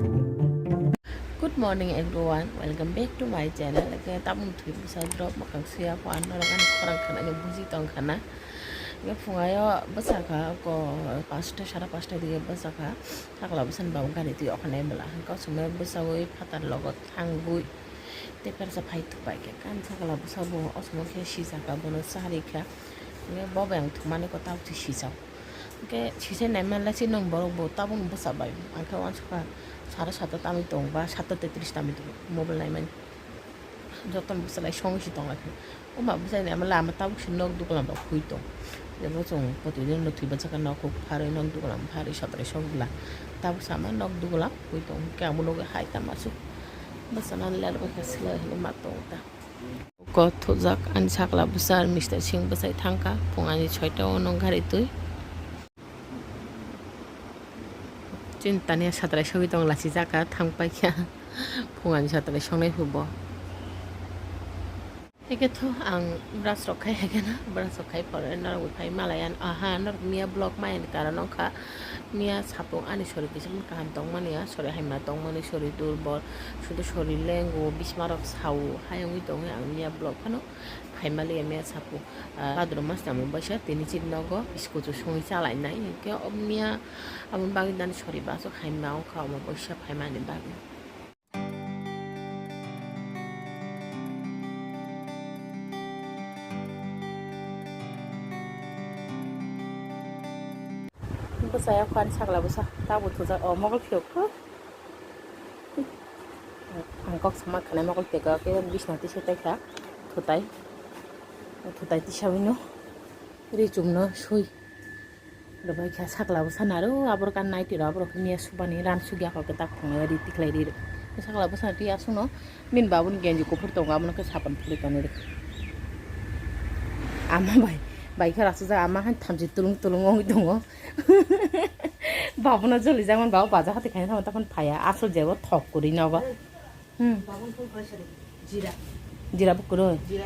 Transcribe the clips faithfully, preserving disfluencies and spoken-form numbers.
Good morning everyone, welcome back to my channel. Hwnkhe tabuk thwi bwsa drop mwkhang suya phan norok ani khorang khanani buji tong khana. Hwnkhe phungayo bwsakha ko pasta sara pasta dige bwsakha. Sakla bwsani babo gari twi okhane bwla. Hwnkhe o somoi bwsawi phatar logo thangwi tei persa phai thupai khe kan sakla bwsa bo o somoi khe sijaka bono charikha. Hwnkhe bo bai ang thumani ko tabuk se sijak. Hwnkhe sisai naima lai se nwng borok bo tabuk bwsa bai. Ang khe uansukha sara satta tamwi tongo ba satta tetris tamwi tongo mobile naimani. Jotono bwsa lai songwi se tong lai khe. O ma bwsai naima lai ama tabuk se nok duglam rok hui tong. Jebo chwng protidin no thwi bachakha nok huk pharwi nok duglam pharwi satrai sok bwla. Tabuk sama nok duglam hui tong. Hwnkhe ang bo nugwi hai tamo aswk bwsana ler bai kha swlai hinwi ma tongo ta. Ko thujak ani sakla bwsa Mister Singh bwsai thangkha phung ani soita o nw gari twi. Chini tani satrai sogwi tongo lachijak kha thang paikha phung ani satrai songnai hubo. Hwnkhe tho ang brush rok khai haikhe na brush rok khai pore norok bo phai malai aha norok miya vlog maya ni karon wngkha. Miya sapung ani sori kisa kaham tongmani ya, sori haima tongmani, sori durbol, sudu sori lengo, bismarok sao, hai wngwi tongwi ang miya vlog phano phaimaliya miya sapung. Ah, bhadro mas ni omo baisa tini chini nogo biscuit songwi chalainai, hinkhe o miya aboni bagwi nani sori baso haima wngkha omo baisa phaimani bagwi. Bwsaya khan sakla bwsa tabuk thujak o mokol phiyok kho. Ang kok sama khanai mokol phiyok khe bisna tisa taikha thutai. Thutai tisa wino ri chumno sui. Rwbai kha sakla bwsa naro aborok ani naiti rok aborok miya subani ran sugya kho khe tak phungnai ri tikhlai ri rw. Sakla bwsa ri aswkno bini babuni genji kuphur tongo abono khe sapan phuri tonwi rw. Ama bai bai khe rasijak ama hai thamchi tulung tulung wngwi tongo. Babono jolijak mani babo baja hati khaina thangma tongphani phaiya aswk jebo thok kwrwi nogo. Hmm. Babun phone khlai sadi. Jira. Jira bukuroi. Jira.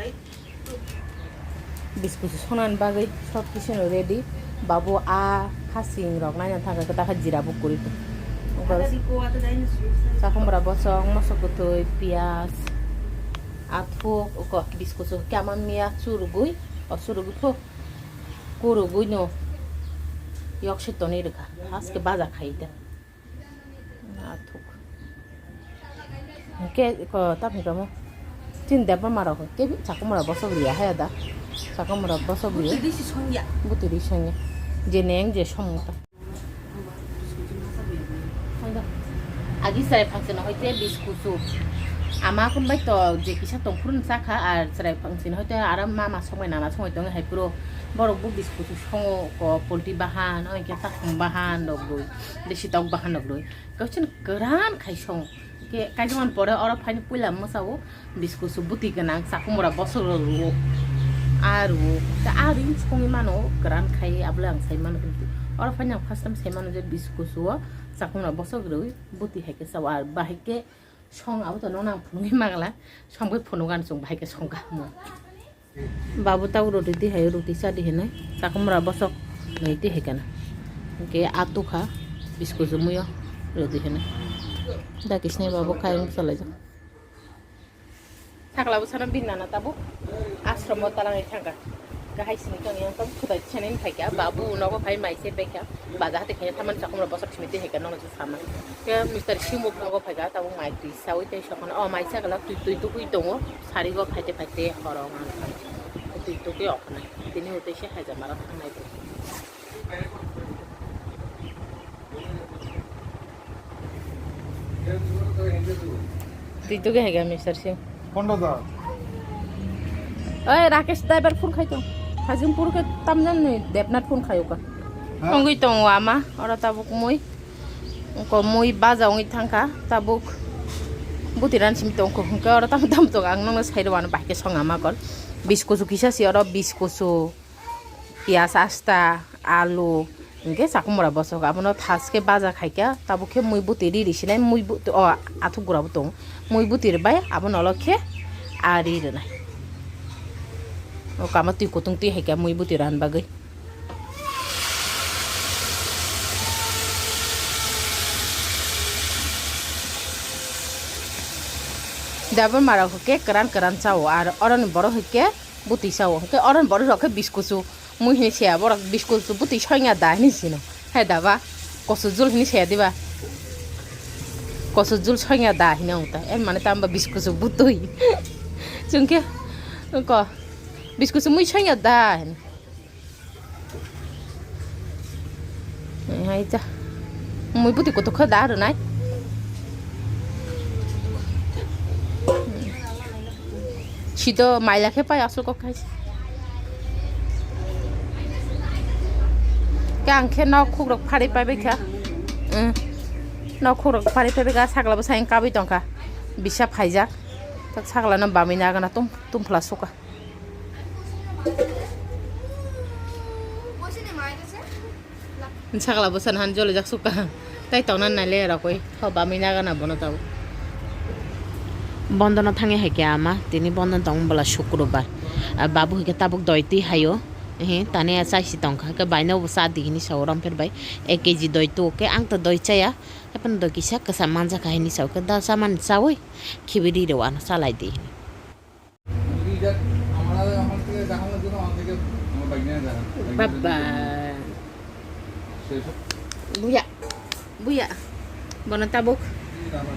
Biscuit sonani bagwi sob kisu no ready. Babu a hasing rok naina thangkha kwtal khe jira bukuroi. Ada di ko ada dai ni sui. Sakhumra bosong, mosok kwtwi, piyaj, athuk, uko biscuit so kama miya churugwi, o churugwi pho kurugwi no yok se tonwi rwkha. Haske baja khai da. Athuk. Hwnkhe ko tapni kamo. Chini debba marok hwnkhe chakwmara bosok liya haya da. Chakwmara bosok liya. Buti ri si songya. Buti ri songya. Je neng je somung ta. Agi chwrai phangchwna hoite biskuchu. Ama kun bai to je kisa tongphuru ni chakha ar chwrai phangchwna hoite aro mama songbai nana songbai tongo hai phuru. Borok bo biskuchu songo ko polti bahan, hwnkhe takhum bahan rok rwi. Desi tok bahan rok rwi. Kaisa kwran khai song. Ke kaisa man pore oro phaini puila mwsao biskuchu buti gwnang chakhumora bosok rok rwo. A rwo. Ke a ring songwi mano kwran khai abole ang sai mano. Oro phaini ang first time sai mano je biskuchu o chakhumora bosok rwi buti hai khe sao ar bahai khe song abo to nong nang phunugwi magla song bai phunugan chwng bahai khe song kaham. Babu tabuk roti twi hai roti cha di hinwi chakhumra bosok nai twi hai kana. Hwnkhe a tukha biscuit chumui o roti hinwi. Da kisnai babu kayung chalaijak. Sakla bwsano bini nana tabuk ashram o talangwi thangkha. Kahai sini kang yang tabuk khudai tisanani phaikha babu nogo phai mai se baikha. Baja hati khaina thamani chakhumra bosok simi twi hai kana nono sama. Khe Mister Simuk nogo phaikha tabuk mai twi sawi tei sokano o mai sakala twi twi tugwi tongo. Sarigo phaite phaite horo wngkha. Twi tugwi okna. Tini utwi se haijamara thangnai bo. Twi tugwi haiga Mister Singh. Kondo da? Oi, Rakesh driver phone khai tong. Hajingpur ke tamjani Debnath phone khai uka. Ha? Ongwi tongo ama, oro tabuk mui. Ko mui baja ongwi thangkha, tabuk buti ran simi tongkho hwnkhe oro tamo tamo tongo ang nokno sairo ano bahai khe song ama kol. Biskuchu kisa si oro biskuchu, piyaj asta, alu, hwnkhe chakhumora bosok abono thaske baja khaikha, tabuk khe mui buti riri sinai mui buti o athuk gura bo tongo. Mui buti rwbai abono olok khe a ri rwnai. O kama twi kutung twi haikha mui buti ran bagwi. Dabon mara hwnkhe kwran kwran chao, ar oroni borok hwnkhe bwtwi chao. Hwnkhe oroni borok rok khe biskuchu mui hini se, borok biskuchu bwtwi soyna da hini sino. Hai daba, kosu jul hini se diba. Kosu jul soyna da hini wngta. En mane tamba biskuchu bwtwi. Chwngkhe ko biskuchu mui soyna da hini. Hai ta. Mui bwtwi kutuk khe da rwnai. Sido maila khe pai aswk kok khai. Khe ang khe nok khukrok pharwi pai bai kha. Nok khukrok pharwi pai bai kha, sakla bwsa ang kabwi tong kha. Bisa phaijak. Tak sakla no bamwi nagana tum tum phla suka. Sakla bwsa nahan jolijak suka. Tai tongna naile rokoi. Ho bamwi nagana bono tau. Bondono thangwi hai khe ama. Tini bondon tong bwla sukrobar. Ah, babu hai khe tabuk doi twi haio. Ehe, tani a chai si tong kha. Khe baino bo cha di hini sao rom pher bai. Ek K G doi tu khe ang to doi chaya. Hapan doi kisa kwsa manja kha hini sao khe da chamani chaui. Khibi ri rw ano chalai di hini. Baba. Buya. Buya. Bono tabuk.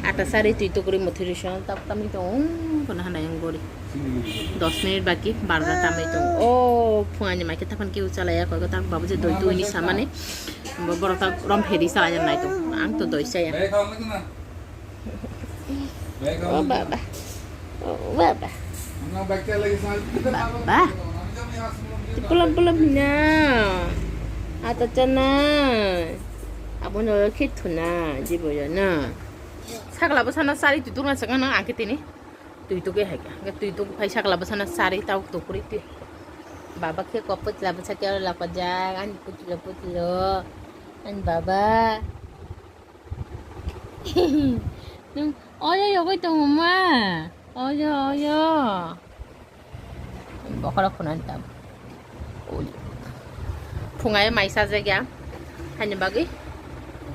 Ata sari twi tukuri motivation tabuk tamni tong. Bono hana yang gori. Dos minute baki barda tamni tong. Oh, phungani maike tapan keu chalaya koi ko tak babu je doi tu ini samane. Borok tak rom phedi chalaya nai tong. Ang to doi saya. Oh, baba. Oh, baba. Baba. Pulang, pulang na. Ata chana. Abo no khit thuna, jibo ya na. Sakla bwsano sari tu tungna chakna ang kitini. Tui tuke hai ka. Tui tuk phai sakla bwsano sari tau tukuri ti. Baba khe kok putla bwsa khe lakajak. Ani putlo putlo. Ani baba. Nung oyo yogoi tongo ma. Oyo, oyo. Bokhorok khunani tam. Phungai mai sajak ya. Hani bagwi.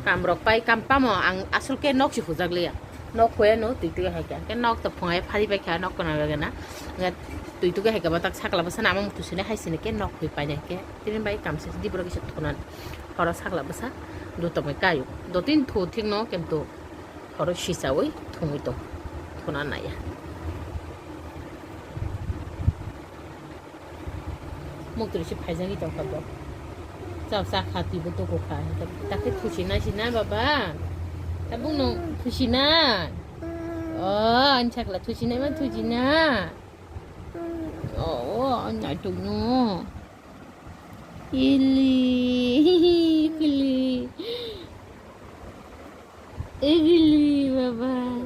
Kam rok pai kam pamo ang asol ke nok si hujak liya. Nok hoya no tui tui hai kya. Ke nok to phungai phari bai kya nok kona bagwi na. Ngat tui tui hai kya batak sakla basa na amang tu sini hai sini ke nok hui pai nai ke. Tini bai kam se di borok kisa thunan. Horo sakla bwsa dutomwi kayo. Dotini thu thikno kintu horo sichawi thungwi tong. Thuna naya. Muktwi se phaijagwi tongkha bo. Chao cha kha twibo tuku kha. Takhe thusi nai si na baba. Tabuk no thusi na. O, ani sakla thusi nai ma thusi na. O, o, ani naituk no. Ili, ili. Ili, baba.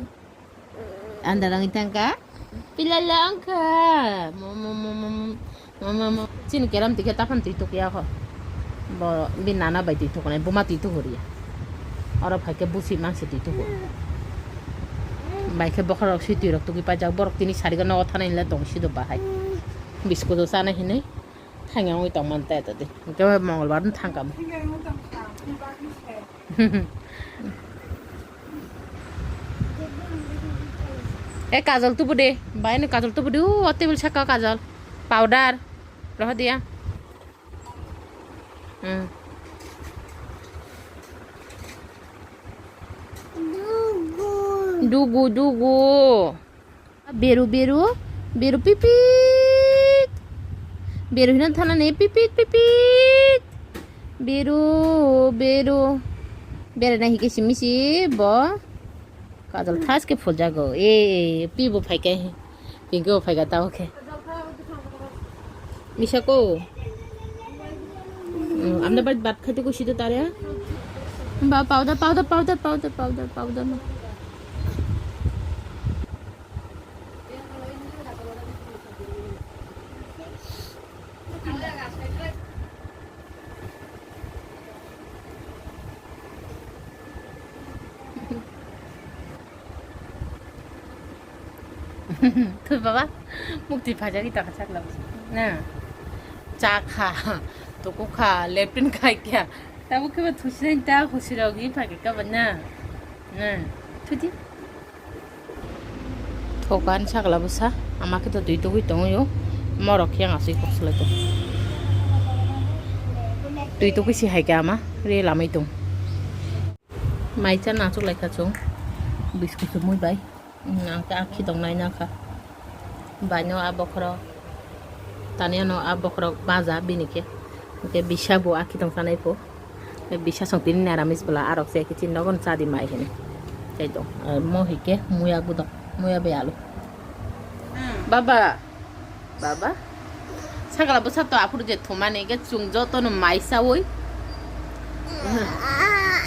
Anda lang itang ka? Pila lang ka? Mama, mama, mama, mama, mama. Chini keram tike tapan tui tuk ya ko. Bo, bi nana bai tui tuk nai, buma tui tuk hori ya. Oro phai ke busi mangsi tui tuk hori. Bai ke bokhorok si tui rok tugui pajak, borok tini sarigo nogo thana hinle tong si do bahai. Biscuit o chana hinui. Thangya wngwi tongmani ta eto de. Hwnkhe Mongolbar no thangkha mo. E kajol tubu de. Bai no kajol tubu de. O table saka kajol. Powder. Roho dia. Hmm. Dugu, dugu. Beru, beru, beru pipit. Beru hino thana ne pipit, pipit. Beru, beru. Bere na hike simi si bo. Kajol thas ke phuljago. E, pi bo phaika. Pingke bo phaika tao khe. Misa ko. Hmm, amna bat, bat khate ko sido tare. Ba powder, powder, powder, powder, powder, powder. Thwi baba, mukti phajagwi tongkha sakla bwsa. Na. Cha kha, tuku kha, lepin khai kya. Tabuk khe ba thusinai ta husirok hi phai kha ba na. Na. Thuti. Kokani sakla bwsa, ama khe to twi tugwi tongwi o, morok khe ang aswi kok salai tong. Twi tugwi si hai khe ama, re lamai tong. Mai cha nachuklai kha chwng, biscuit chumui bai. Ang khe akhi tong nai na kha. Baino a bokhorok, tani ano a bokhorok baja bini khe. Hwnkhe bisa bo akhi tong sanai pho. Bisa song tini naramis bwla arok se khe chini nogo cha di mai hini. Tei tong. Mo hwnkhe muya budok, muya bai alu. Baba. Baba. Sakla bwsa to aphuru je thumani hwnkhe chwng jotono mai chaui.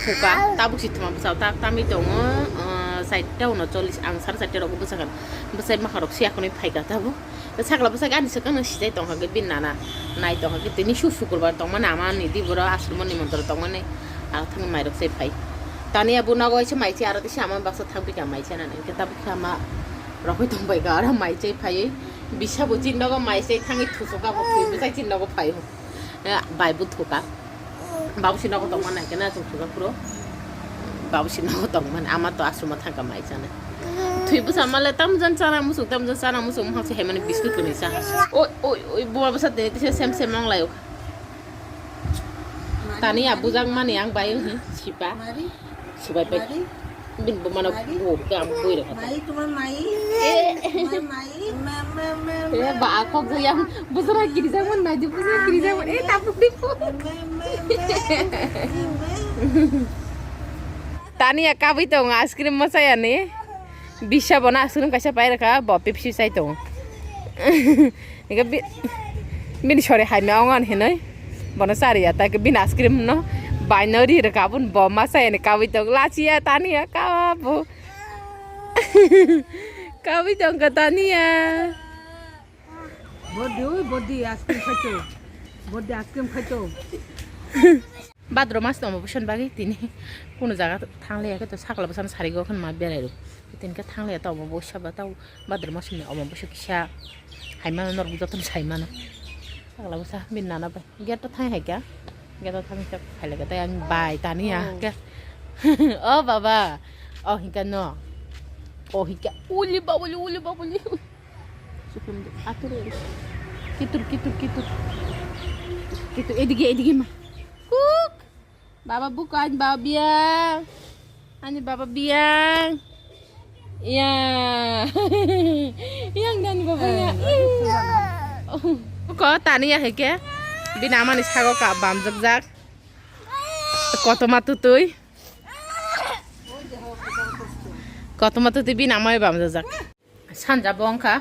Thuka, tabuk si thuma bwsa ta tami tongo, ah, saita uno chollis, ang sare saita rok bwsa kha. Bwsai makha rok siya khonwi phaika tabuk. Sakla bwsa ani swkang no sijai tongkha khe bini nana. Nai tongkha khe tini su sukurbar tongmani ama ni di boro ashram ni montor tongmani. Ang thang mai rok sai phai. Tani abu nogo se mai se aro tisa ama baksa thang bika mai se nani. Hwnkhe tabuk khe ama rokoi tong bai ka aro mai se phai. Bisa bo chin nogo mai se thangwi thusuka bo thwi bwsai chin nogo phai. Eh, bai bo thuka. Babusi nogo tongma nai khe na chwng thuka phuru. Babusi nogo tongmani ama to asuma thangka mai chana. Thwi bwsa male tamjan chana musuk tamjan chana musuk mohang se hemani biscuit kuni cha. Oi oi oi buma bwsa tini tisa sem sem mong layo. Tani ya bujak mani ang bai hi sipa. Sipai pai. Bin bumano buk ke ang bui rek. Mai, tuma mai. Mai, mai. Ma, ma, ma, ma. Eh, ba, kok yang bujra giri jang man, nai di bujra giri jang man. Eh, tapuk di pu. Ma, ma, ma. Tani ya kabui tong ice cream ma saya ni. Bisa bona ice cream kaisa pai rek ha, bo Pepsi sai tong. Ega bi-, bini sori hai me ongan hinoi. Bono sari ya, ta ke bini ice cream no. Bai no ri rek abun bo ma sai ni kabui tong. Lachi ya tani ya kabu. Kabui tong ka tani ya. Bodi, oi, bodi, ice cream khaito. Bodi, ice cream khaito. Bhadro mas no omo boson bagwi tini kuno jaga thangle ya khe to sakla bwsano sari go khon ma berai rw. Tini khe thangle ya to omo bosa ba tao bhadro mas ni omo bosa kisa hai mano norok jotono sai mano. Sakla bwsa bini nana bai gate to thang hai kha. Gate to thang kha khai lai kha tai ang bai tani ya khe. O baba. O hinka no. O hinka uli babuli uli babuli. Kitur, kitur, kitur. Kitur, এদিকে, এদিকে মা। Kuk. Baba bukan, baba biang. Ani baba biang. Ya. Yang dan baba ya. Ko tani ya heke. Bini amani sago ka bamjak jak. Kotoma tutui. Kotoma tutui bini amai bamjak jak. Sanja bo wngkha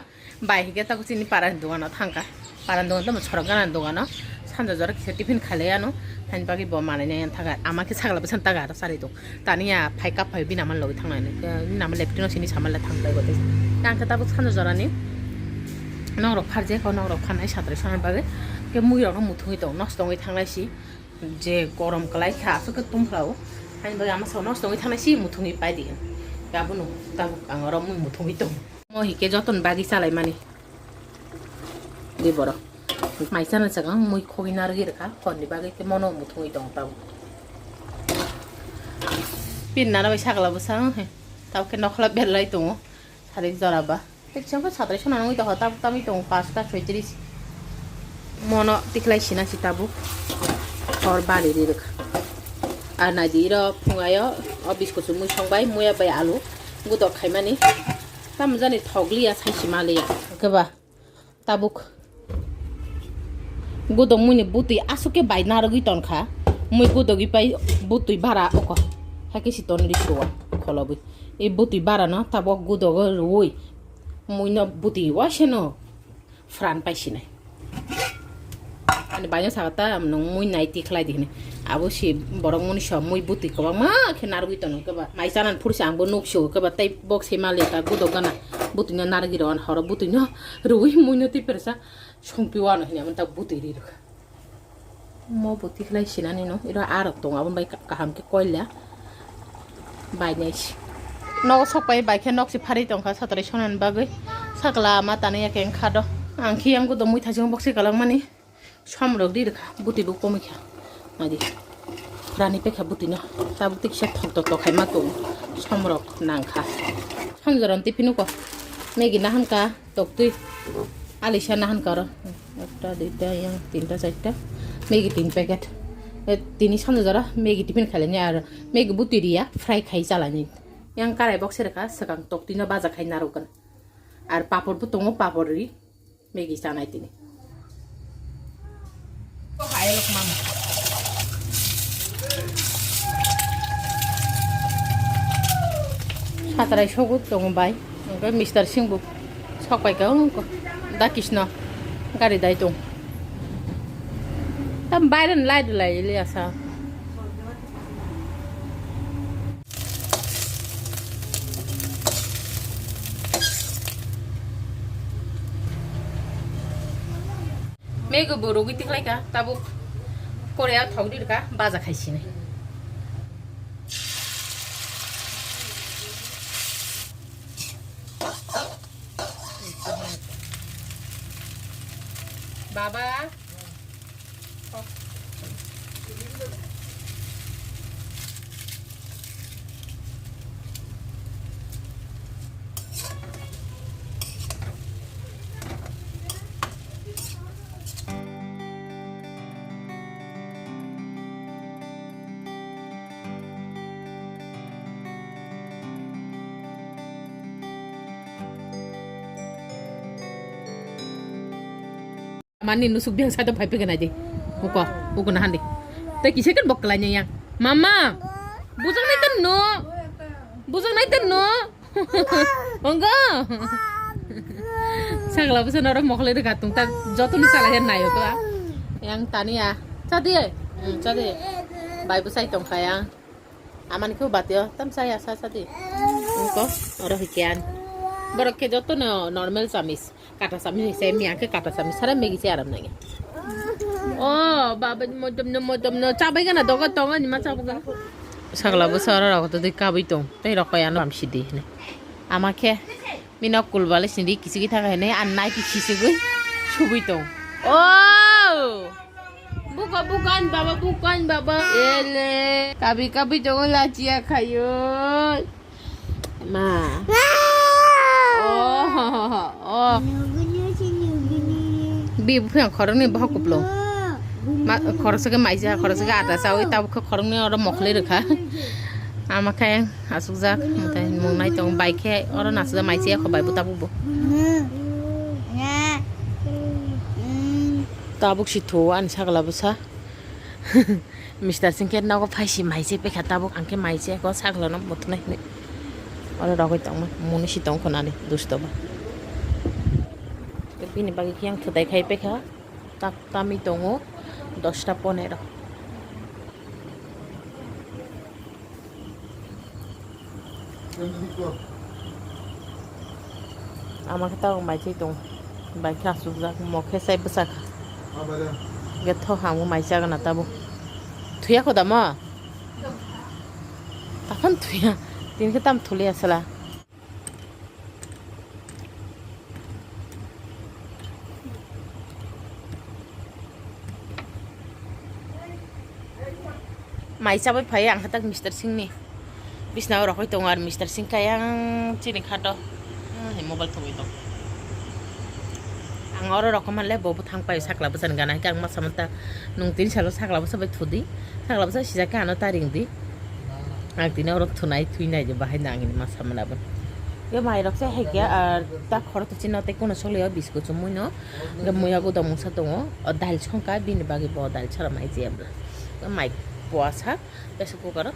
bai hwnkhe tabuk chini para ni dogano thangkha. Para ni dogan tamo sorok gana ni dogano sanja jora kisa tiffin khalai ano. Haini bagwi bo manai nai thangkha. Ama khe sagla bwsani taga aro chari tong. Tani ya phai kap phai bini ama logi thangnai. Bini ama leptino sini samal le thang bai bo tei. Tang khe tabuk sanja jora ni nok rok pharje ko nok rok phanai satrai sona bagwi. Ke mui rok no muthungwi tong nosto wngwi thangnai si. Je gorom kwlai kha aswk khe tongphla o. Haini bagwi ama sao nosto wngwi thangnai si muthungwi pai di. Abono tabuk ang oro mui muthungwi tong. Mo hike joton bagwi chalai mani. Di borok. Mai chana chakang mui khogwi narwgwi rwkha. Honni bagwi khe mono muthungwi tong tabuk. Pin nana bai sakla bwsang he. Tabuk khe nokhla berlai tongo. Sarik jora ba. Tekchangkha satrai sona nangwi tokha tabuk tamwi tongo pasta soitris. Mono tikhlai sina si tabuk. Hor bali ri rwkha. Ar naidi iro phungayo o biscuit mui songbai muya bai alu. Gudok khaimani. Tamo jani thokliya saisi maliya. Keba tabuk. Gudok muini butwi aswk khe bai narwgwi tonkha. Mui gudogwi pai butwi bara oko. Hakhe si tonwi suwa kholobwi. E butwi bara no tabuk gudogo rwui. Muino butwi waisano fran paisinai. Ani baino saka ta nwng mui nai tikhlai di hini. Abo si borok muni so mui butwi kwbangma khe narwgwi tono keba. Mai chanani phuru se angbo nuk sio keba tei bok se maliya ta gudok gana. Butwino narwgwi rw ani horo butwino rwui muino tei persa songpi wano hini amo ta butwi ri rwkha. Mo bo tikhlai sinani no, iro arok tongo, aboni bai kaham khe koila. Bai nai si. Nogo sok pai bai khe nok si pharwi tongkha satrai sonani bagwi. Sakla ma tani ya khe wngkha do. Ang khe yang gudo mui thajing boksi kalangmani. Som rok ri rwkha, buti bo komwi kha. Naidi. Rani pekha buti no. Tabuk tiksa thok thok thok khai ma tongo. Som rok nang kha. Som joran tiphinu ko. Maggi nahanka toktwi alisa nahanka oro. Ekta, duita, yang tinta, charta. Maggi tin packet. E, tini sanja jora Maggi tiffin khailani ar Maggi butwi riya fry khai chalani. Yang karai box sereka swkang toktwino baja khai narwkgwna. Ar papor bo tongo, papor ri. Maggi chanai tini. Satrai sogo tongo bai. Oke, Mister Singh bo sok pai ka, ongko. Da Krishna gari dai tong. Tam Byron lai lai liya sa. Maggi bo rwgwi tiklai kha, tabuk Korea thok di rwkha, baja khai sini. Baba. Mani nusuk biang side phai pegena di. Uko, uko nahan di. Te kise kan bok kelanya yang. Mama, bujang nai ten no. Bujang nai ten no. Onggo. Sagla busa norok mokle de gatung ta joto ni sala hen nayo to. Yang Tania. Chadi. Hmm, chadi. Bai busai tong kaya. Amani khe batio tam saya sa sa di. Ongko oro hikian. Borok khe joto no normal chamis. Kata chamis ni se mi angke kata chamis sara Maggi se aram nangya. Oh, baba modom no modom no chabai gana dogo tongo ni ma chabai gana. Sagla busa oro rok to de kabui tong. Tei rok kaya no amsi di. Ama khe Bini kulbale sindi kisigi thaka hene an nai ki kisigi subui tong. Oh! Buka bukan baba bukan baba. Ele. Kabi kabi tongo lachia khayo. Ma. Oh, oh. Bi buphang khoroknwi bohok kuplo. Ma, khoroksa khe maisa, khoroksa khe ata chawi, tabuk khe khoroknwi oro mokhlwi rwkha. Ama khe asukjak, tei mung nai tongo, bai khe oro nasukjak, mai chaya kho bai bo tabuk bo. Tabuk si thuo ani sagla bwsa. Mister Singh khe nogo phai si mai chai paikha, tabuk ang khe mai chaya kho, sagla no muthunai hinwi. Oro rogwi tongma, mungni si tong kho nani, dusto ba. Bini bagwi khe ang thutai khai paikha. Tak tami tongo dosta ponero. Ama khe tabuk mai chai tongo. Bai khe asukjak, mo khe chai bwsakha. Ge tho hamo mai chagana tabuk. Thuya kho da mo? Takhon thuya. Tini khe tam thuliya sala. Mai chabai phai ang khe tak Mister Singh ni bisna o rohoi tongo, ar Mister Singh khe ayang chini khato, ah, hai mobile thogwi tong. Ang oro rokom manle bo bo thang pai sakla bwsani gana khe ang ma samanta nung tini salo sakla bwsa bai thudi, sakla bwsa sijak khe ano ta ring di. Ang tini oro thunai thui nai de bahai nang hini ma samana bo. Ye mai rok se hai khe ar ta khoro to chini tei kono sogli o biscuit chumui no. Hwnkhe muya guda mungsa tongo, o dail songkha, bini bagwi bo dail sara mai je bwla. Mai puasak, pressure cooker o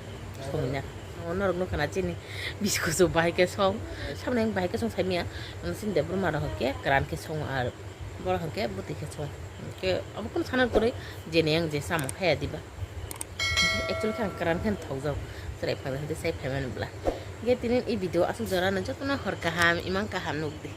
songina. O norok nukha na chini biscuit o bahai khe song, samani bahai khe song saimanya, chini debra ma rok khe kwran khe song ar borok hwnkhe bwtwi khe song. Hwnkhe abo kunu sana kwrwi, jeni ang je samung khaya diba. Actually khe ang kwran khe thokjak, chwrai phai hwnkhe sai phaimani bwla. Hwnkhe tini i video aswk jora no jotono hor kaham, imang kaham nukdi.